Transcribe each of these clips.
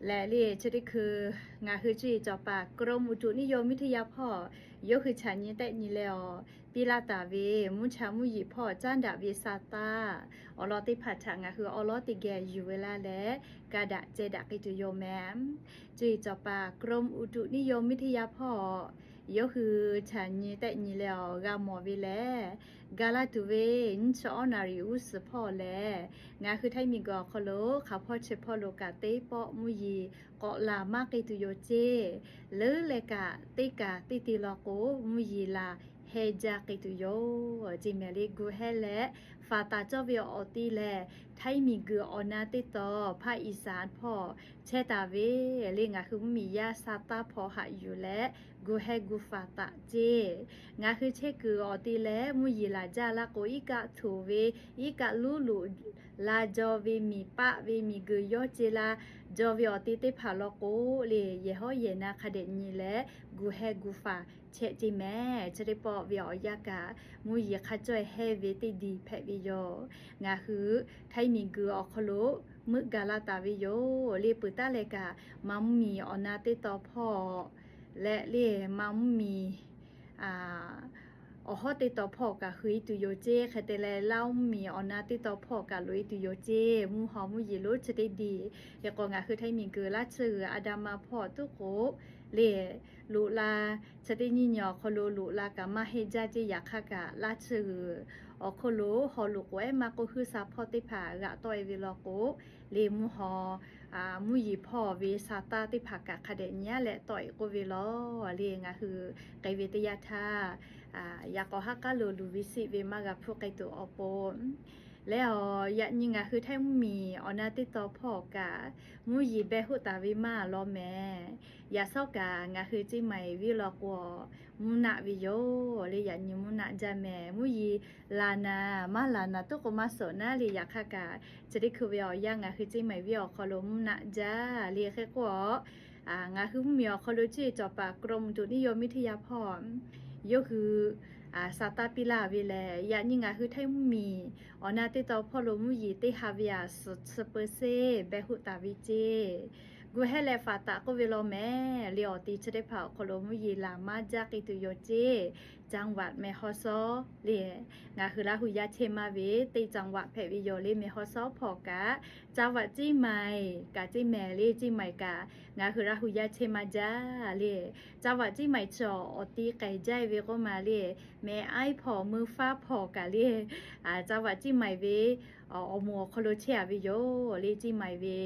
Leh le chi teˇ hkui ngaˬ hui cuˇ yiˍ cawˬ paˍ กรมอุตุนิยมวิทยา hpawˇ yawˇ hui chaꞈ nyi tehˆ nyi leh awˬ piˇ laˇ taˍ ve mvuhˇ cha mvuhˇ yeˬ hpawˇ caˉ daꞈ ve sa taˇ awˬ lawn teˇ hpaˍ htaꞈ ngaˬ hui awˉ lawˉ teˇ geh yuˬ ve laˇ leh, ka daꞈ ceh daꞈ k'ai tuˬ yoˬ mehˍ. Cuˇ yiˍ cawˬ paˍ กรมอุตุนิยมวิทยา hpawˇ yawˇ hui chaꞈ nyi tehˆ nyi leh awˬ g'a mawˬ ve lehˬ, ga laˇ tuˬ ve nyiˇ chi awˉ naˍ riˍ g'uˇ suhˍ hpawˇ lehˬ, ngaˬ hui Htaiˇ miˬguiˬ awˬ hk'aw lo hk'aˬ hpawˇ chi hpawˇ lo kaꞈ teˇ pawˆ mvuhˇ yeˬ k'awꞈ laˬ maˇ k'ai tuˬ yoˬ ceˇ. Leuˉ leh kaꞈ teˇ kaˬ teˇ te law k'o, mvuhˇ yeˬ laˬ heh jaˇ k'ai tuˬ yoˬ ceˇ mehˍ le. Gu heh leh faˍ taˍ cawˇ ve awˬ ti lehˬ, Htaiˇ miˬguiˬ awˬ na teˇ taw ภาคอีสาน hpawˇ chehˇ taˍ ve le. Ngaˬ hui mvuhˇ miˬ yaˇ sa taˇ hpawˇ haꞈ yuˬ leh gu heh gu faˍ taˍ ceˇ. Ngaˬ hui chehˇ kuiˬ awˬ ti leh mvuhˇ yeˬ laˬ jaˇ laˇ k'o, iˉ kaˆ htoꞈ ve, iˉ kaˆ luˉ loꞈ la jaw ve, miˬ paˆ ve, miˬguiˬ yawˇ ce la jaw ve awˬ ti teˇ hpaˍ law k'o le, yehˬ hawˉ yehˬ na hk'a dehꞈ nyi leh gu heh gu faˍ chehˇ ceˇ mehˍ. Chi teˇ pawˆ ve awˬ yanˇ kaꞈ mvuhˇ yeˬ hk'a cawˇ heh ve teˇ diˬ hpehꞈ ve yoˬ. Ngaˬ hui Htaiˇ miˬguiˬ awˬ hk'aw lo meuˆ gaˬ laˇ taˍ ve yoˬ le. Peuˬ taˉ leh kaꞈ, ma mvuhˇ miˬ awˬ na teˇ taw hpawˇ leh le, ma mvuhˇ miˬ awˬ hawˉ teˇ taw hpawˇ kaꞈ hui e tuˬ yoˬ ceˇ. Hk'e te leh, Laˇ mvuhˇ miˬ awˬ na teˇ taw hpawˇ kaꞈ loꞈ e tuˬ yoˬ ceˇ. Mvuhˇ haw mvuhˇ yeˬ lonˉ chi teˇ diˬ. Hk'e k'o, ngaˬ hui Htaiˇ miˬguiˬ laˇ chi g'uiˬ a da ma hpawˇ tuˉ k'o le, loꞈ la chi teˇ nyiˇ nyi awˬ hk'aw lo loꞈ la kaꞈ maˇ heˆ jaˇ ceˇ. Yaꞈ hk'aˇ kaꞈ, laˇ chi g'uiˬ awˬ hk'aw lo haw loꞈ k'o ehˉ maˇ k'oˆ, huiˉ sa hpawˇ teˇ hpaˍ g'aꞈ tawˆ e ve law k'o le, mvuhˇ haw mvuhˇ yeˬ hpawˇ ve sa taˇ teˇ hpaˍ kaꞈ hk'a dehꞈ nyi aˉ leh tawˆ e k'oˆ ve law le. Ngaˬ hui k'ai ve teˇ yanˇ htaˇ, yaꞈ k'awꞈ haˉ k'aˉ lo luˬ ve siˆ ve maˇ g'a hpuˇ k'ai tuˬ awˬ pon leh, awˬ yaꞈ nyi ngaˬ hui Htaiˇ mvuhˇ miˬ awˬ na teˇ taw hpawˇ kaꞈ mvuhˇ yeˬ beh hoˆ taˍ ve maˇ law mehˍ. Yaꞈ shawˉ kaꞈ ngaˬ hui ceˇ maiˍ viˉ law k'o, mvuhˇ naˆ ve yoˬ le. Yaꞈ nyi mvuhˇ naˆ jaˇ mehˍ. Mvuhˇ yeˬ laˬ naˍ maˇ laˬ naˍ tuˉ k'o maˇ suhˍ naˉ le. Yaꞈ hk'aˇ kaꞈ, chi teˇ hkui ve awˬ yanˇ ngaˬ hui ceˇ maiˍ viˉ awˬ hk'aw lo mvuhˇ naˆ jaˇ le. Hk'e k'o, ngaˬ hui mvuhˇ miˬ awˬ hk'aw lo cuˇ yiˍ cawˬ paˍ กรมอุตุนิยมวิทยา hpawˇ yawˇ hui sa taˇ piˇ laˇ ve lehˬ, yaꞈ nyi ngaˬ hui Htaiˇ mvuhˇ miˬ awˬ na teˇ taw hpawˇ lo mvuhˇ yeˬ teˇ ha ve aꞈ suhˍ chi เปอร์เซ็นต์ beh hoˆ taˍ ve ceˇ. Gu heh leh faˍ taˍ k'oˆ ve law mehˍ le. Awˬ ti chi teˇ hpaˍ awˬ hk'aw lo mvuhˇ yeˬ laˬ maˇ jaˇ k'ai tuˬ yoˬ ceˇ. จังหวัดแม่ฮ่องสอน le, ngaˬ hui Laˇ huˍ yaˇ chehˇ maˇ ve teˇ จังหวัด hpehꞈ ve yoˬ le. แม่ฮ่องสอน hpawˇ kaꞈ จังหวัดเชียงใหม่ kaꞈ ceˇ mehˍ le. Ceˇ maiˍ kaꞈ ngaˬ hui Laˇ huˍ yaˇ chehˇ maˇ jaˇ le. จังหวัดเชียงใหม่ chi awˬ ti k'ehˬ jaˇ e ve k'oˆ ma le. แม่อ้อย hpawˇ, เมืองฟ้า hpawˇ kaꞈ le, จังหวัดเชียงใหม่ ve awˬ moˍ awˬ hk'aw lo chehˇ a ve yoˬ le. Ceˇ maiˍ ve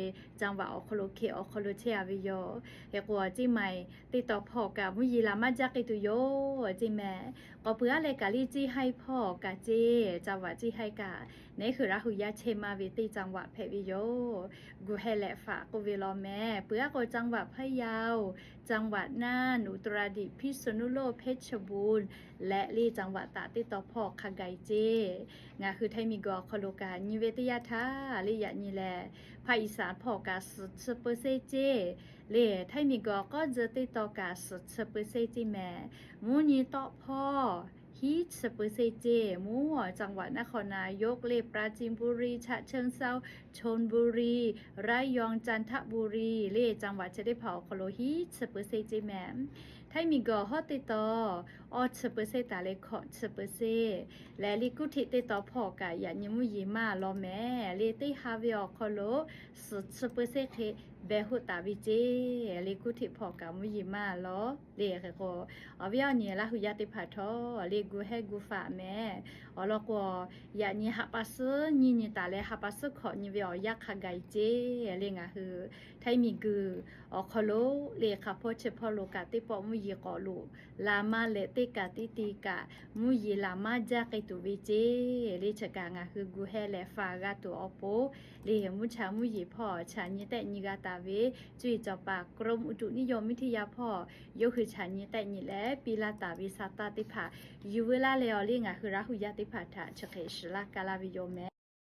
จังหวัด awˬ hk'aw lo hkeh awˬ hk'aw lo chehˇ a ve yoˬ. Hk'e k'o, ceˇ maiˍ teˇ taw hpawˇ kaꞈ mvuhˇ yeˬ laˬ maˇ jaˇ k'ai tuˬ yoˬ ceˇ mehˍ. K'awꞈ peuˬ aˉ leh kaꞈ le, ceˇ haiˇ hpawˇ kaꞈ ceˇ, จังหวัด ceˇ haiˇ kaꞈ, neˉ hui Laˇ huˍ yaˇ chehˇ maˇ ve teˇ จังหวัด hpehꞈ ve yoˬ. Gu heh leh faˍ k'oˆ ve law mehˍ. Peuˬ aˉ k'o, จังหวัด พะเยา จังหวัดน่าน อุตรดิตถ์ พิษณุโลก เพชรบูรณ์ leh le จังหวัด taꞈ teˇ taw hpawˇ hk'a gaˬ e ceˇ. Ngaˬ hui Htaiˇ miˬguiˬ awˬ hk'aw lo kaꞈ nyi ve teˇ yanˇ htaˇ le, yaꞈ nyi lehˬ ภาคอีสาน hpawˇ kaꞈ suhˍ chi เปอร์เซ็นต์ ceˇ le. Htaiˇ miˬguiˬ awˬ k'awˉ tcuh teˇ taw kaꞈ suhˍ chi เปอร์เซ็นต์ ceˇ mehˍ. Mvuhˇ nyi tawˆ hpawˇ hiˉ chi เปอร์เซ็นต์ ceˇ. Mvuhˇ จังหวัด นครนายก le, ปราจีนบุรี ฉะเชิงเทรา ชลบุรี ระยอง จันทบุรี le, จังหวัด chi teˇ hpaˍ awˬ hk'aw lo hiˉ chi เปอร์เซ็นต์ ceˇ mehˍ. Htaiˇ miˬguiˬ awˬ hawˉ teˇ taw awˇ chi เปอร์เซ็นต์ taˍ leh hkawꞈ chi เปอร์เซ็นต์ leh le, kuˇ htiꞈ teˇ taw hpawˇ kaꞈ yaꞈ nyi mvuhˇ yeˬ maˇ law mehˍ le. Teˇ ha ve awˬ hk'aw lo suhˍ chi เปอร์เซ็นต์ hk'e beh hoˆ taˍ ve ceˇ le. Kuˇ htiꞈ hpawˇ kaꞈ mvuhˇ yeˬ maˇ law le. Hk'e k'o, awˬ viˉ awˬ nyi Laˇ huˍ yaˇ teˇ hpaˍ htawˇ le, gu heh gu faˍ mehˍ. Awˬ lawn k'o, yaꞈ nyi ha pa suhˉ nyiˇ nyi taˍ leh ha pa suhˉ hkawꞈ nyi ve awˬ yanˇ hk'a gaˬ e ceˇ le. Ngaˬ hui Htaiˇ miˬguiˬ awˬ hk'aw lo le, hk'aˬ hpawˇ chi hpawˇ lo kaꞈ teˇ pawˆ mvuhˇ yeˬ k'awꞈ loꞈ la maˇ leh, teˇ kaꞈ teˇ te kaꞈ mvuhˇ yeˬ laˬ maˇ jaˇ k'ai tuˬ ve ceˇ le. Chi kaꞈ ngaˬ hui gu heh leh faˍ g'a tuˬ awˬ pon le, mvuhˇ cha mvuhˇ yeˬ hpawˇ chaꞈ nyi tehˆ nyi g'a taˍ ve cuˇ yiˍ cawˬ paˍ กรมอุตุนิยมวิทยา hpawˇ yawˇ hui chaꞈ nyi tehˆ nyi leh piˇ laˇ taˍ ve sa taˇ teˇ hpaˍ yuˬ veu laˇ leh awˬ le, ngaˬ hui Laˇ huˍ yaˇ teˇ hpaˍ htaꞈ chi hk'e shiˍ laˇ ka laˇ ve yoˬ mehˍ.